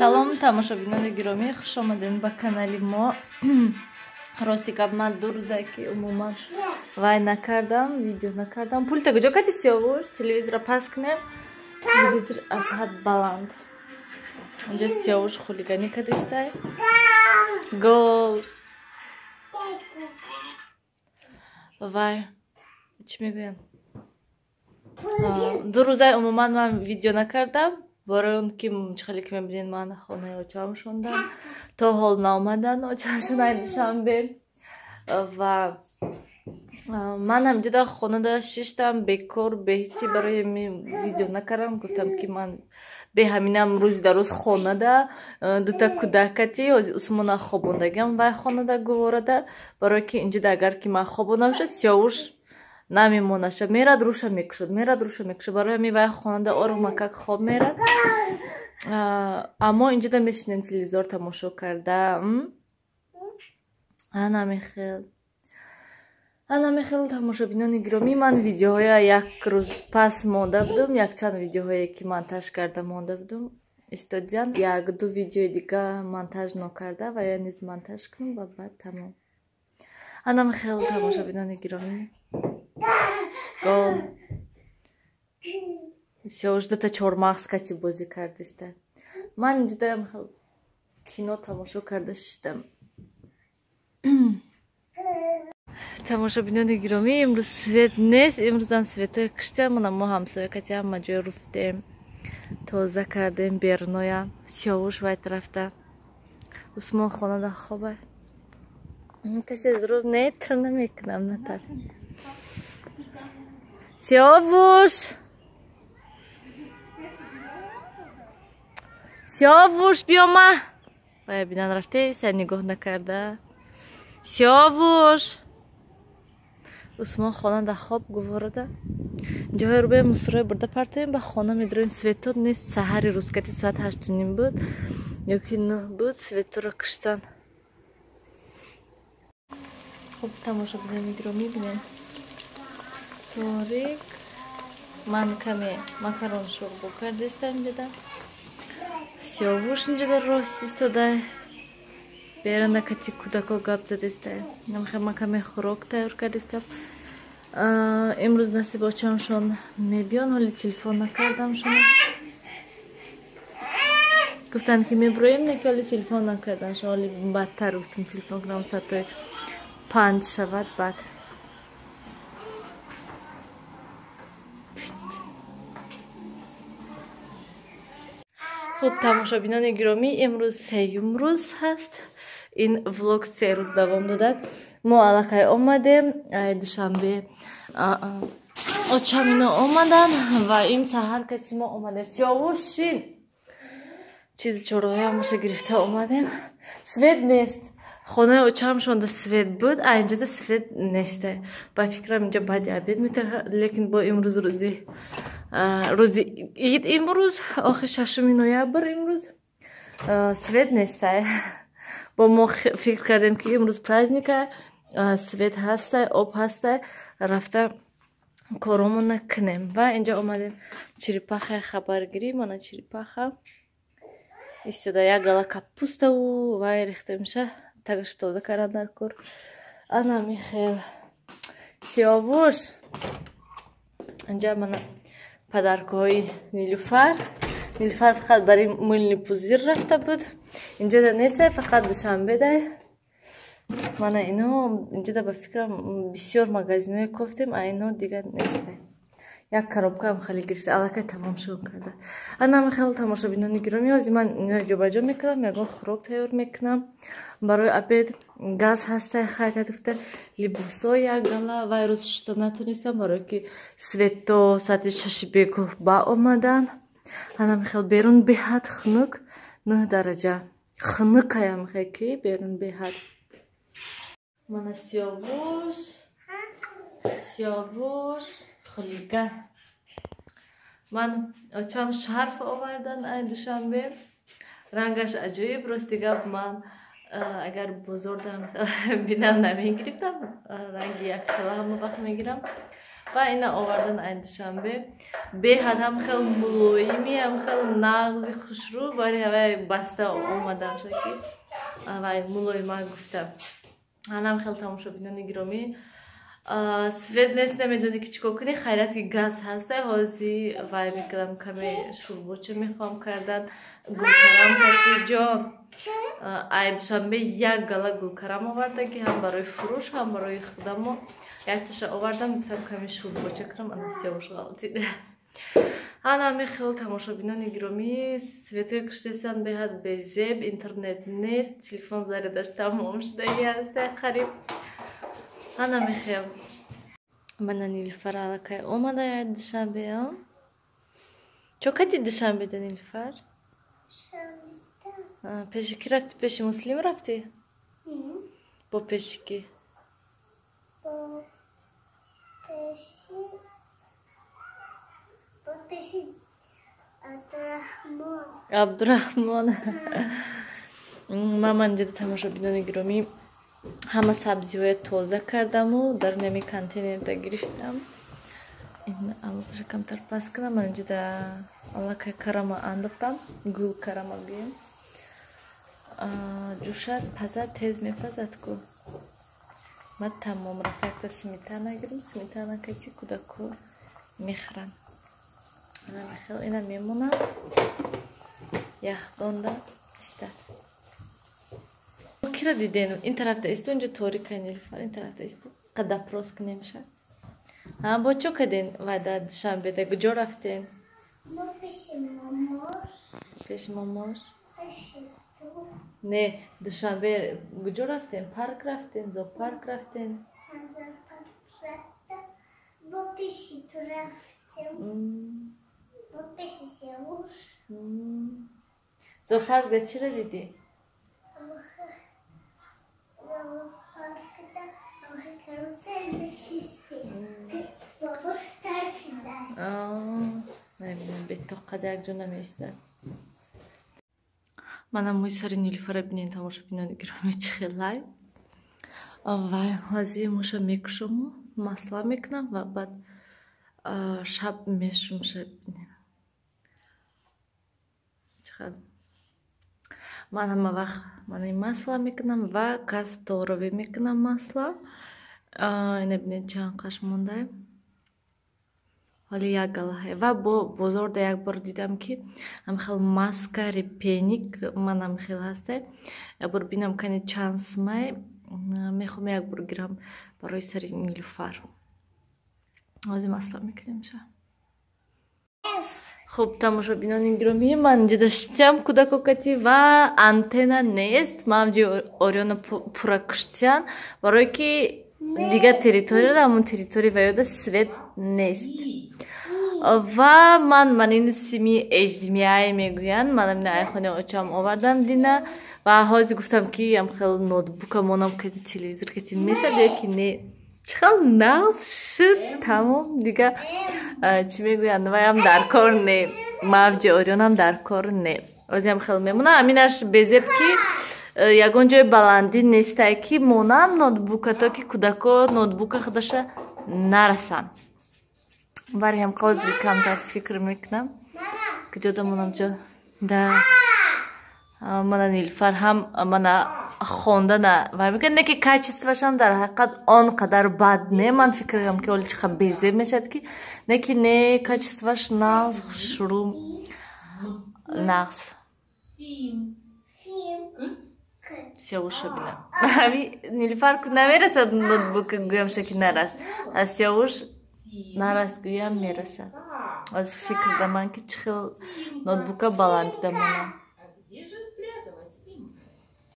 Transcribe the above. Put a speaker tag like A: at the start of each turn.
A: Салом, тамошобинони гиромӣ, хуш омадед ба канали мо. Рости гап, ман 2 рӯза ки умуман вай накардам, видео накардам. Пулта куҷо кати, Сиёвуш? Телевизора пас кунем. Телевизор аз ҳад баланд. Инҷо Сиёвуш хулиганӣ кадистай. Гол. Вай, чӣ мегӯям? 2 рӯза умуман ман видео накардам. Барои он ки чӣ хеле ки мебинед, ман хонаи очам шондам. То ҳол наомадан очамшон ай Душанбе. Ва ман ҳамҷода хонада шиштам, бекор, беҳичи, барои видео накардам. Гуфтам ки ман бе ҳаминам рӯзи дар рӯз хонада дута кӯдакати ҳозир Усмона хобондагиам вай хонада гуворада. Барое ки инҷода агар ки ман хобондам ша, Сиёвуш намемонаша, мерад руша мекушад, мерад руша мекушад. Барои ҳамин вай хонада оромакак хоб мерад. Аммо инҷода мешинем телевизор тамошо карда. Анамехел, тамошобинони гиромӣ, ман видеоҳоя як рӯз пас монда будум, якчанд видеоҳое ки монтаж карда монда будум истодиан. 1-2 видеои дига монтаж нокарда ва я низ монтаж кунам ва баъд тамом. Анамехел, тамошобинони гиромӣ. Гол. Сиёвуш дута чормағз кати бозӣ кардиста. Ман инҷода кино тамошо карда шиштам. Тамошобинони гиромӣ, имрӯз свет нест, имрӯзам светҳои киштиам. Мана мо ҳамсоя кати ҳама ҷой руфтем, тоза кардем берноя. Сиёвуш вай тарафта. Усмон хонада хоба. Касе зур не, тир намекунам, натар. Сиёвуш! Сиёвуш, биёма! Вай бинан рафте, са нигоҳ накарда. Сиёвуш! Усмон хонада хоб гуворада. Ҷоҳои рӯбаи мусрои бурда партоем, ба хона медроем. Светот нест, саҳари рӯз кати соат 8:30 буд ёки 9 буд, светоро киштан. Хуб, тамошобинони гиромӣ, бинед. Торик. Ман каме макарон шӯрбо кардистам инҷода. Сиёвуш инҷода рост истода. Берана кати кӯдако гап задиста. Ман каме хӯрок тайёр кардистам. Имрӯз насиб очамшон мебиён, ҳоли телефон накардамшон. Гуфтанд ки меброем, не ки ҳоли телефон накардамшон. Ҳоли бадтар гуфтам телефон кунам, соатҳои 5 шавад баъд. Хуб, тамошобинони гиромӣ, имрӯз 3-юм рӯз ҳаст. Ин влог 3 рӯз давом додад. Мо аллакай омадем Душанбе. Очам ино омадан ва им саҳар каси мо омадем. Сиёвуш шин. Чизи чораҳоямоша гирифта омадем. Свет нест. Хонаи очам шонда свет буд, а инҷода свет нест. Ба фикрам инҷо баъди обед метавад, лекин бо имрӯз рӯзи ид, имрӯз охи 6 ноябр, имрӯз свет нестай. Бо мо фикр кардем ки имрӯз праздника, свет ҳастай, об ҳастай, рафта коромон накунем. Ва инҷо омадем черепахаи хабаргирӣ. Мана черепаха истода, як гала капуставу вай рехта меша, тагаша тоза кардан дар кор. Ана михел. Сиёвуш, инҷа мана подаркҳои Нилуфар. Нилуфар фақат барои мыльный пузир рафта буд. Инҷода нестай, фақат Душанбедай. Мана ино инҷода ба фикрам бисёр магазинҳое кофтем, а ино дигар нестай. Як коробкаам хеле гирифта, аллакай тамом шуд карда. Ана хеле, тамошобинони гиромӣ, ҳозир ман ино ҷобаҷо мекунам, ягон хӯрок тайёр мекунам. Барои обед газ ҳастай, хайрият гуфта, либосҳо як гала вай рӯз шута натонистам, барое ки свет то соати 6 бегоҳ ба омадан. Ана михел берун беҳад хунук, 9 дараҷа. Хунукаям хе ки берун беҳад. Мана Сиёвуш, Сиёвуш хулиган. Ман очам шарф овардан ай Душанбе. Рангаш аҷоиб, рости гап ман агар бозордам бинам намегирифтам. Ранги якхела ҳама вақт мегирам. Ва ина овардан ай Душанбе. Беҳад ҳам хел мулоими, ҳам хел нағзи, хушрӯ, бари ҳавай баста омадам шаки вай мулоима гуфта. Анам хел, тамошобинони гиромӣ, свет нест, намедонӣ ки чӣ кор кунӣ. Хайрат, ки газ ҳаста. Ҳози вай мекардам, каме шӯрбоча мехоҳам кардан, гулкарам каси ҷон. Ай Душанбе як гала гулкарам оварда, ки ҳам барои фурӯш, ҳам барои худамо. Якташа овардам, гуфтам, каме шӯрбоча кунам. Ана Сиёвуш ғалтида. Ана мехел, тамошобинони гиромӣ, светои куштесан, беҳад безеб, интернет нест, телефон зарядаш тамом шудаги ҳаста қариб. Ана мехел. Мана Нилфар аллакай омада Душанбе. Чо кади Душанбеда, Нилфар? Пеши ки рафтӣ? Пеши Муслим рафтӣ? Бо пеши ки?
B: Бо пеши Абдурахмон.
A: Абдурахмон. Ман манҷада, тамошобинони гиромӣ, ҳама сабзиҳоя тоза кардаму дар нами контейнерда гирифтам. Ин алоқаша камтар паст кунам. Манҷада аллакай карама андохтам, гул карама гӯем. Ҷӯшад, пазад, тез мепазад ку. Ма тамом рафта якта сметана гирим, сметана кати кӯдако мехӯранд. Ана ина мемонам, яхдонда истад. Кира диден? Ин тарафта исто, инҷо торика. Нилфар, ин тарафта исто, қадапрос кунем ша. Бо чо карден ва дар Душанбеда куҷо рафтен?
B: Мо пеши мамош.
A: Пеши мамош?
B: Пеши ту.
A: Не, Душанбе куҷо рафтен? Парк рафтен, зоопарк рафтен?
B: Зоопарк рафта, бо пеши ту рафтем. Бо пеши Сеуш.
A: Зоопаркда чиро дидӣ?
B: Зоопаркда карусель нишистем. Бобош тарсида.
A: Намебинам, бетоқада якҷо намеистад. Манам мӯи сари Нилфара бинен, тамошобинони гиромӣ, чӣ хелай. Вай ҳозир мӯша мекушому масла мекунам ва баъд шаб мешумша. Бинем чӣ. Ман ҳама вақт мана масла мекунам ва касторовӣ мекунам масла. Ина бинед, чанд қаш мондай, ҳоли як галаҳай. Ва бо бозорда як бор дидам, ки ҳамхел маска репейник манам хел ҳастай. Як бор бинам, кани чанд сумай, мехоҳам як бор гирам барои сари Нилуфар. Ҳозир масла мекунем ша. Хуб, тамошобинони гиромӣ, ман инҷода шитям кӯдакокати ва антенна нест. Мавҷи Ориона пурра куштиян, барое ки дигар территорияда, ҳамон территория ваёда свет нест. Ва ман ин сими HDMI мегӯянд, ман ин айхони очам овардам дина. Ва ҳозир гуфтам, ки ам хел ноутбука монам, ки телевизор кати мешад ё ки не. Чӣ хел нағз шуд, тамом, дига чӣ мегӯянд, ваям дар кор не, мавҷи Орионам дар кор не. Озиам хел мемонам. Аминаш безеб, ки ягон ҷои баландӣ нестай, ки монам ноутбука, то ки кӯдако ноутбука худаша нарасанд. Бариам ҳозир камтар фикр мекунам, куҷода монам ҷо да. Мана Нилфар ҳам мана хондана вай мекунад, не ки качествашам дар ҳақиқат он қадар бад не. Ман фикр кардам, ки оли чӣ безеб мешавад, ки не, ки не, качестваш нағз, хушрӯ, нағз. Сиёвуша бина, ҳами Нилфар ку намерасад ноутбука, гӯямша ки нараст, аз Сиёвуш нараст, гӯям мерасад. Аз фикр даман, ки чӣ хел ноутбука баландида монам.